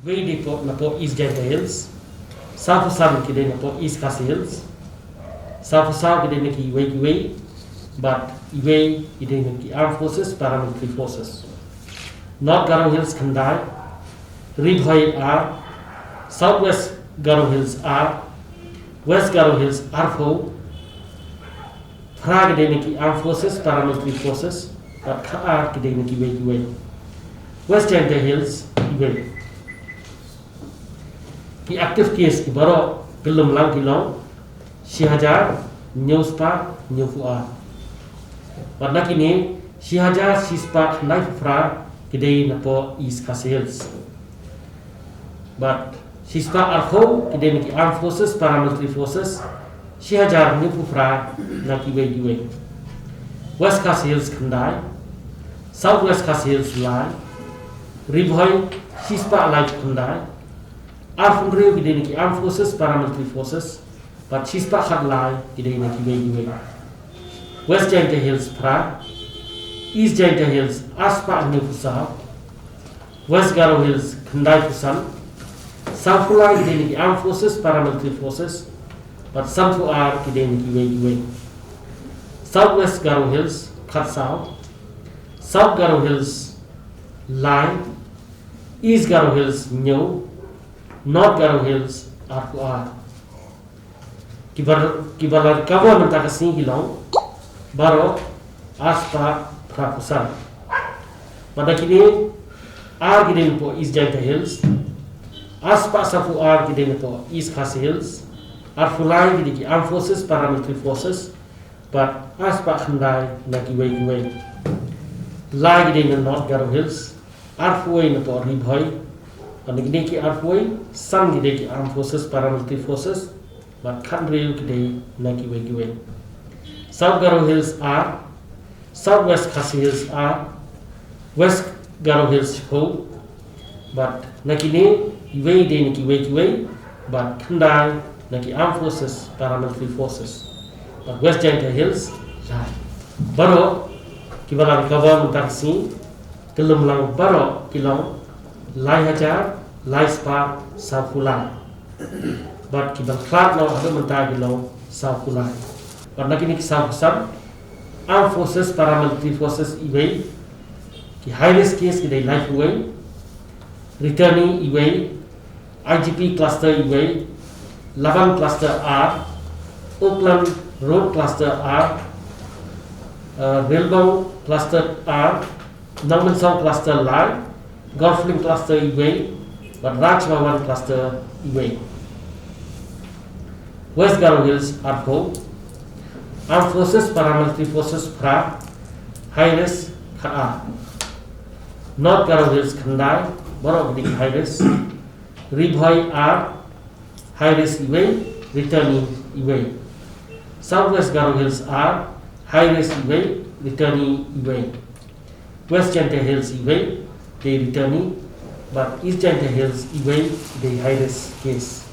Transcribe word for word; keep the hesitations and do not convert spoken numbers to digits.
Wei dei pok na pok East Jaintia Hills. Saw phew san ki dei na pok East Khasi Hills. Saw phew saw ki dei na ki wei ki wei. But wei ki dei na ki Armed Forces, Paramilitary Forces. North Garo Hills khyndai. Ri Bhoi ar. South West Garo Hills ar. West Garo Hills arphew. Phra ki dei na ki Armed Forces, Paramilitary Forces, bad khatar ki dei na ki wei ki wei. West Jaintia Hills, wei. Ki active case ki baroh, ki lum lang ki long, shi hajar, hynñiew spah, hynñiew phew ar. Bad na kine, shi hajar, shi spah, khyndai phew phra, ki dei na pok East Khasi Hills. Bad shi spah arphew ki dei na ki Armed Forces, Paramilitary Forces, shi hajar hynñiew phew phra na ki wei ki wei. West Khasi Hills khyndai, South West Khasi Hills lai, Ri Bhoi shi spah lai khyndai, arphew hynriew ki dei na ki Armed Forces, Paramilitary Forces, bad shi spah khatlai ki dei na ki wei ki wei. West Jaintia Hills phra, East Jaintia Hills ar spah hynñiew phew saw, West Garo Hills khyndai phew san, saw phew lai ki dei na ki Armed Forces, Paramilitary Forces, bad san phew ar ki dei na ki wei ki wei. South West Garo Hills khatsaw, South Garo Hills lai, East Garo Hills hynñiew, North Garo Hills arphew ar. Ki ba, ki ba la recover mynta ka sngi ki long baroh ar spah phra phew san. Bad na kine, ar ki dei na pok East Jaintia Hills, ar spah saw phew ar ki dei na pok East Khasi Hills, arphew lai ki dei ki Armed Forces, Paramilitary Forces, bad ar spah khyndai na ki wei ki wei. Lai ki dei na North Garo Hills, arphew wei na pok Ri Bhoi, bad na kine ki arphew wei, san ki dei ki Armed Forces, Paramilitary Forces, bad khathynriew ki dei na ki wei ki wei. South Garo Hills ar, South West Khasi Hills ar, West Garo Hills shiphew, bad na kine, wei dei na ki wei ki wei, bad khyndai na ki Armed Forces, Paramilitary Forces, bad West Jaintia Hills lai. Baroh ki ba la recover mynta ka sngi, ki lum lang baroh ki long lai hajar lai spah saw phew lai. Bad ki ba la khlad noh haduh mynta ki long saw phew lai. Bad na kine ki saw phew san, Armed Forces, Paramilitary Forces wei, ki high risk case ki dei laiphew wei, returnee wei, I G P cluster wei, Laban cluster ar, Oakland Road cluster ar, uh, Relbong cluster ar, Nongmensong cluster lai, Golf Link cluster wei, bad Raj Bhavan cluster wei. West Garo Hills arphew, Armed Forces, Paramilitary Forces phra, high risk khatar. North Garo Hills khyndai, baroh ki dei high risk. Ri Bhoi ar, high risk wei, returnee wei. South West Garo Hills ar, high risk wei, returnee wei. West Jaintia Hills wei, dei returnee, bad East Jaintia Hills wei, dei high risk case.